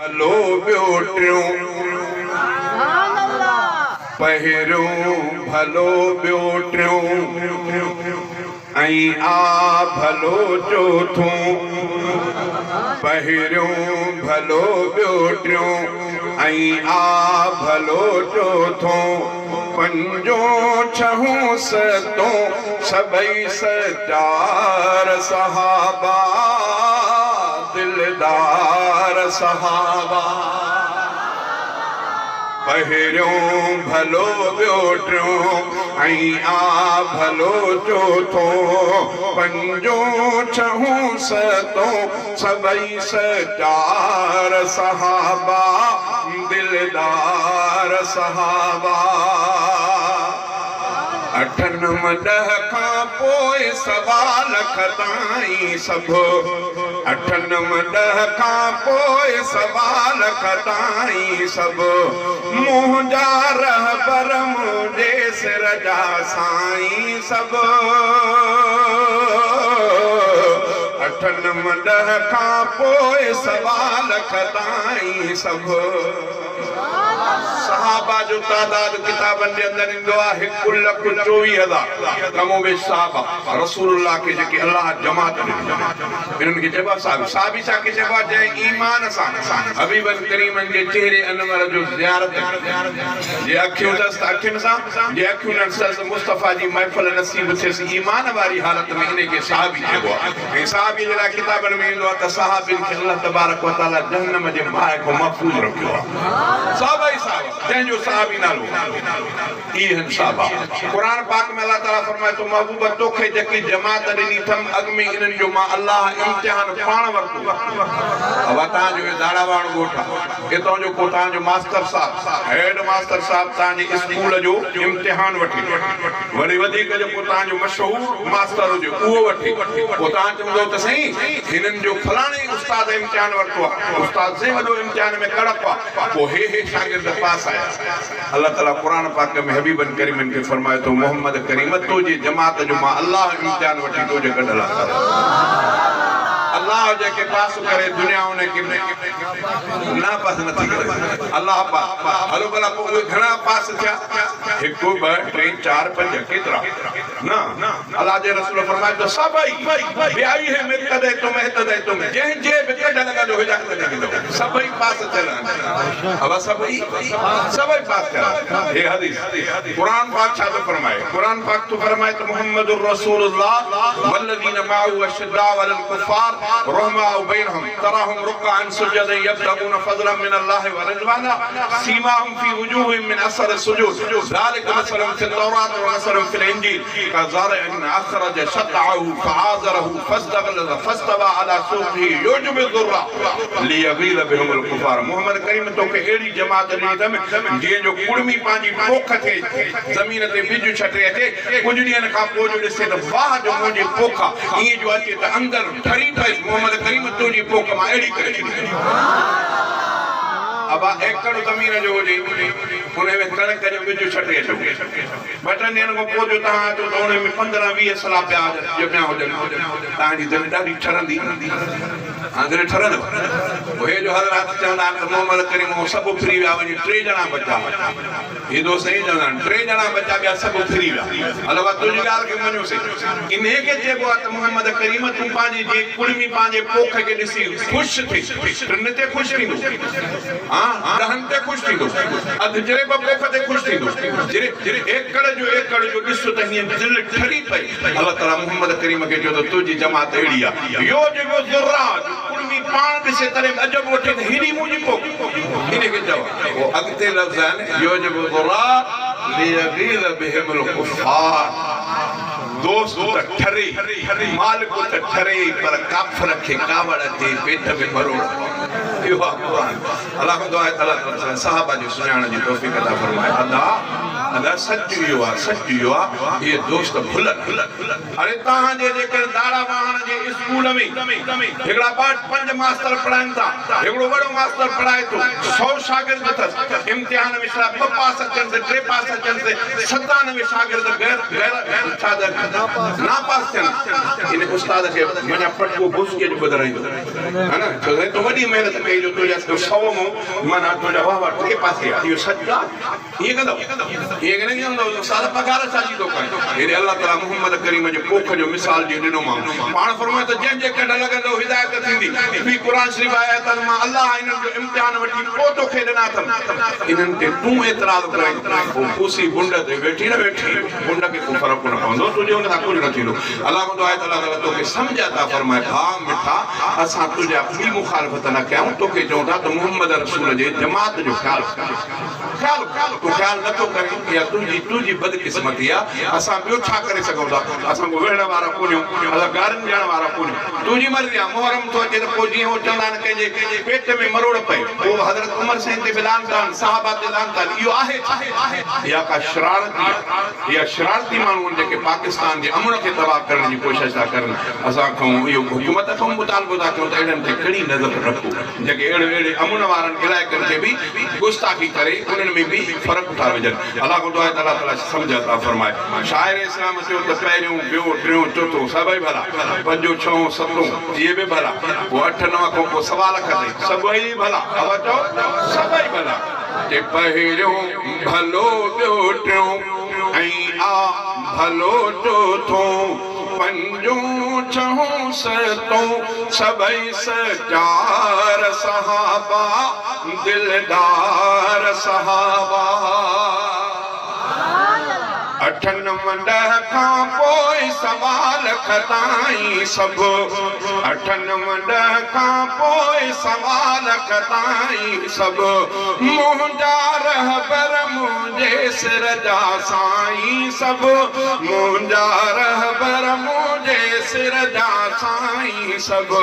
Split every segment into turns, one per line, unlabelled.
ڀلو ٻيو ٽيون. پهريون ڀلو ٻيو ٽيون ۽ آ ڀلو چوٿون. پهريون ڀلو ٻيو ٽيون ۽ آ ڀلو چوٿون. پنجون ڇهون ستون سڀئي سچار صحابا. دلدار صحابا پهريون ڀلو ٻيو ٽيون ۽ آ ڀلو چوٿون پنجون ڇهون ستون سڀئي سچار صحابا دلدار صحابا. اٺ نو ڏهه کان پوء سوا لک تائين سڀ. اٺ نو ڏهه کان پوء سوا لک تائين سڀ. منهنجا رهبر منهنجي سر جا سائين سڀ. اٺ نو ڏهه کان پوء سوا لک تائين سڀ. صحابه جو تعداد ڪتابن جي اندر ايندو آهي هڪ لک 24 هزار ڪم و بيش صحابه رسول الله کي جيڪي الله جماعت ڏني انهن کي چئبو آهي صحابي. صحابي ڇا کي چئبو آهي جنهن ايمان سان حبيبن ڪريمن جي چهري انور جو زيارت ڪئي جي اکيون اٿس ته اکين سان جي اکيون نه اٿس ته مصطفيٰ جي محفل نصيب ٿيس ايمان واري حالت ۾ انهي کي صحابي چئبو آهي. ۽ صحابي جي لاء ڪتابن ۾ ايندو آهي ته صحابين کي الله تبارڪ و تعاليٰ جهنم جي باهه کان محفوظ رکيو آهي. صحابه ئي صحابه، جنهن جو صحابي نالو آهي. اهي آهن صحابه. قرآن پاڪ ۾ الله تعاليٰ فرمائي ٿو، محبوب توکي جيڪي جماعت ڏني اٿم اڳ ۾ انهن جو مان الله امتحان پاڻ ورتو. ابا توهان جو هي ڌاڙاواڻ ڳوٺ آهي. اتان جو ڪو توهان جو ماستر صاحب، هيڊ ماستر صاحب توهان جي اسڪول جو امتحان وٺي. وري وڌيڪ جيڪو توهان جو مشهور ماستر هجي اهو وٺي. پوء توهان چوندؤ ته سائين هنن جو فلاڻي استاد امتحان ورتو آهي. استاد سائين وڏو امتحان ۾ ڪڙڪ آ. پوء هي هي شاگرد پاس آيا. الله تعاليٰ قرآن پاڪ ۾ حبيبن ڪريمن کي فرمائي ٿو محمد ڪريم تنهنجي جماعت جو مان الله امتحان وٺي تو جي گڏ هلان ٿو. الله جنهن کي پاس ڪري دنيا ان کي ناپاس نٿي ڪري. الله پاڪ هلو ڀلا پوء اهي گهڻا پاس ٿيا؟ هڪ، ٻه، ٽي، چار، پنج، ڪيترا؟ نه، الله جي رسول فرمايو ته سڀئي، بأيهم اقتديتم اهتديتم، جنهن جي به ڪڍ لڳندو هدايت تي ويندو. سڀئي پاس ٿيل آهن. ابا سڀئي، سڀئي پاس ٿيل آهن. هي حديث، قرآن پاڪ ڇا ٿو فرمائي؟ قرآن پاڪ ٿو فرمائي ته محمد رسول الله والذين معه اشداء علي الڪفار رحماء بينهم تراهم رڪعا سجدا يبتغون فضلا من الله ورضوانا سيماهم في وجوههم من اثر السجود ذلک مثلهم في التوراة ومثلهم في الانجيل كزرع اخرج شطعه فآزره فاستغلظ فاستوي علي سوقه يعجب الزراع ليغيظ بهم الڪفار محمد ڪريم توکي اهڙي جماعت ڏني اٿم جيئن جو ڪڙمي پنهنجي پوک ٿئي زمين تي ٻج ڇٽي اچي ڪجهه ڏينهن کان پوء جو ڏسي ته واهه جو منهنجي پوک آ ائين جو اچي ته اندر ٺري پيس، محمد ڪريم تنهنجي پوک مان اهڙي ڪري ڇڏي. ابا ايڪڙ زمين جو هجي، انهي ۾ ڪڻڪ جو ٻج ڇٽي اچو. ٻه ٽن ڏينهن کان پوء جو توهان اچو ته انهي ۾ 15 20 سلا پيا ڄميا هجن. توهان جي دل ڏاڍي ٺرندي. ها دل ٺرندو. پوء هي جو حضرات چوندا آهن ته محمد ڪريم هو سڀ ڦري ويا وڃي ٽي ڄڻا بچا. هي دوست ائين چوندا آهن، ٽي ڄڻا بچا ٻيا سڀ ڦري ويا. هل بابا تنهنجي ڳالهه کي مڃيوسين. انهيء کي چئبو آهي ته محمد ڪريم تون پنهنجي جيئن ڪڙمي پنهنجي پوک کي ڏسي خوش ٿي. ٽن تي خوش ٿيندو؟ ها ڏهن تي خوش ٿيندو؟ اڌ جريب پوک تي خوش ٿيندو؟ ايڪڙ جو ايڪڙ جو ڏس ته هيئن دل ٺري پئي. الله تعاليٰ محمد ڪريم کي چيو ته تنهنجي جماعت اهڙي آهي. يعجب الزراع جو ڪڙمي پاڻ ڏسي تڏهن به عجب وٺي ته هيڏي منهنجي پوک. انهيء کي چئو. پوء اڳتي لفظ آهن، يعجب الزراع ليغيظ بهم الڪفار دوست ته ٺري، مالڪ ته ٺري پر ڪافر کي ڪاوڙ اچي پيٽ ۾ مروڙ. اهو آهي قرآن. الله کان دعا آهي ته الله تعاليٰ صحابه جي سڃاڻڻ جي توفيق عطا فرمائي. ادا! ادا سچ اهو آ، سچ اهو آ، اهي دوست ڀلن. اڙي توهان جي جيڪر داڙا واهڻ جي اسڪول ۾ هڪڙا ٻه پنج ماستر پڙهائين ٿا، هڪڙو وڏو ماستر پڙهائي ٿو، سئو شاگرد اٿس، امتحان ۾ ڇڙا ٻه پاس اچن سي ٽي پاس اچن سي 97 شاگرد غير غير ڇا ناپاس ٿين، ان استاد کي مڃان پٽڪو بوسڪيء جو ٻڌرائيندو ها نه، ڇو سائين تو وڏي محنت ڪئي جو تنهنجا سئو مون معنيٰ تنهنجا واه واه ٽي پاس ٿيا، اهو سچ آ؟ ائين ڪندؤ؟ ائين ڪڏهن نه ڪندؤ استاد پگهار ڇا جي ٿو ڪرين؟ هيڏي الله تعاليٰ محمد ڪريم جي پوک جو مثال جيئن ڏنومانو. پاڻ فرمايو ته جنهن جي ڪڍ لڳندؤ هدايت ٿيندي. ٻي قرآن شريف آيت آهي ته مان الله انهن جو امتحان وٺي پوء توکي ڏنا اٿم. انهن تي تون اعتراض ڪرين پوء ڪوسي بنڊ تي ويٺي نه ويٺي بنڊ کي ڪو فرق ڪونه پوندو تنهنجي ان سان ڪجهه نه ٿيندو. الله ڪندو آهي ته الله تعاليٰ توکي سمجهه عطا فرمائي ڀاء مٺا اسان تنهنجا ٻي مخالفت نه ڪيائون توکي چئون ٿا ته محمد رسول جي جماعت جو خيال ڪر. خيال تون خيال نه ٿو ڪرين اها تنهنجي تنهنجي بدقسمتي آ اسان ٻيو ڇا ڪري سگهون ٿا اسان ڪو وڙهڻ وارا ڪونهيون اسان گارين ڏيڻ وارا ڪونهيون تنهنجي مرضي آ محرم ٿو اچي ته پوء جيئن هو چوندا آهن ڪنهن جي پيٽ ۾ مروڙ پئي پوء حضرت عمر سائين تي به لعنت آهن صحابه تي لعنت آهن اهو آهي ڇا اها ڪا شرارتي آ اها شرارتي ماڻهو آهن جيڪي پاڪستان جي امن کي تباهه ڪرڻ جي ڪوشش ٿا ڪرن اسان کان اهو حڪومت کان مطالبو ٿا ڪيون ته اهڙن تي ڪڙي نظر رکو جيڪي اهڙي اهڙي امن وارن علائقن کي به گستاخي ڪري انهن ۾ به فرق ٿا وجهن. الله کان دعا آهي ته الله تعالي سمجهه عطا فرمائي. شاعر اسلام چيو ته پهريون، ٻيو، ٽيون، چوٿون سڀئي ڀلا، پنجون، ڇهون، ستون اهي به ڀلا، پوء اٺ، نو کان پوء سوا لک تائين سڀئي ڀلا. ابا چئو سڀئي ڀلا. چي پهريون ڀلو، ٻيو، ٽيون ۽ آ ڀلو چوٿون. پنجون ڇهون ستون سڀئي سچار صحابا دلدار صحابا. اٺ نو ڏهه کان پوء سوا لک تائين سڀ اٺ نو ڏهه کان پوء سوا لک تائين سڀ منهنجا رهبر منهنجي سر جا سائين سڀ منهنجا رهبر منهنجي سر جا سائين سڀ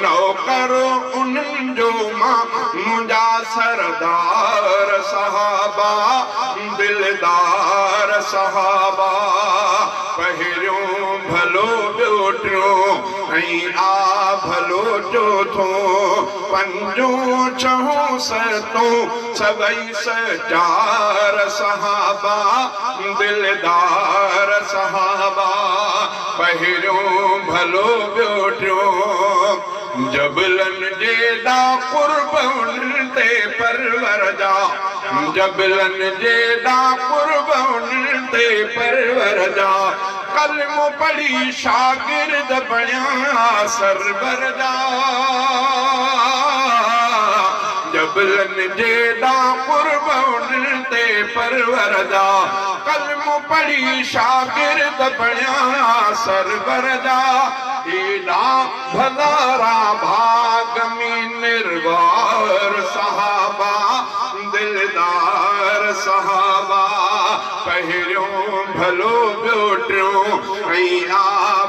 نوڪر انهن جو مان منهنجا سردار صحابا دلدار صحابا پهريون ڀلو ٻيو ٽيون ۽ آ ڀلو چوٿون پنجون ڇهون ستون سڀئي سچار صحابا دلدار صحابا پهريون ڀلو ٻيو ٽيون جبلن جيڏا قرب انهن تي پرور جا جبلن جيڏا قرب انهن تي پرور جا ڪلمو پڙهي شاگرد بڻيا سرور جا جبلن جيڏا قرب انهن تي پرور جا ڪلمو پڙهي شاگرد بڻيا سرور جا ايڏا ڀلارا ڀاڳ ۾ نروار صحابا دلدار صحابا پهريون ڀلو ٻيو ٽيون ۽ آ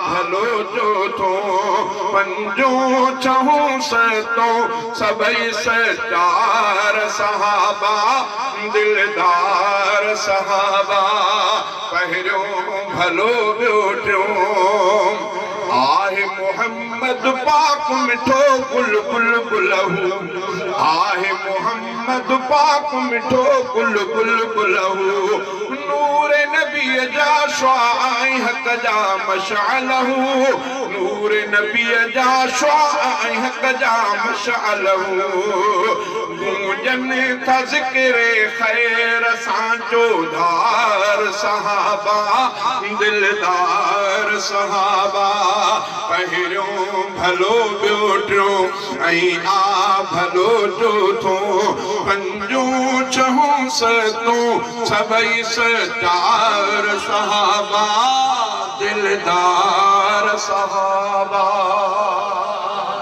ڀلو چوٿون پنجون ڇهون ستون سڀئي سچار صحابا دلدار صحابا پهريون ڀلو ٻيو ٽيون آهي محمد پاڪ مٺو گل گل گل هو آهي محمد پاڪ مٺو گل گل گل هو نور نبيء جا شعاع ۽ حق جا مشعل هو نور نبيء جا شعاع ۽ حق جا مشعل هو گونجن ٿا ذڪر خير سان چوڌار صحابا دلدار صحابا پهريون ڀلو ٻيو ٽيون ۽ آ ڀلو چوٿون پنجون ڇهون ستون سڀئي سچار صحابا دلدار صحابا.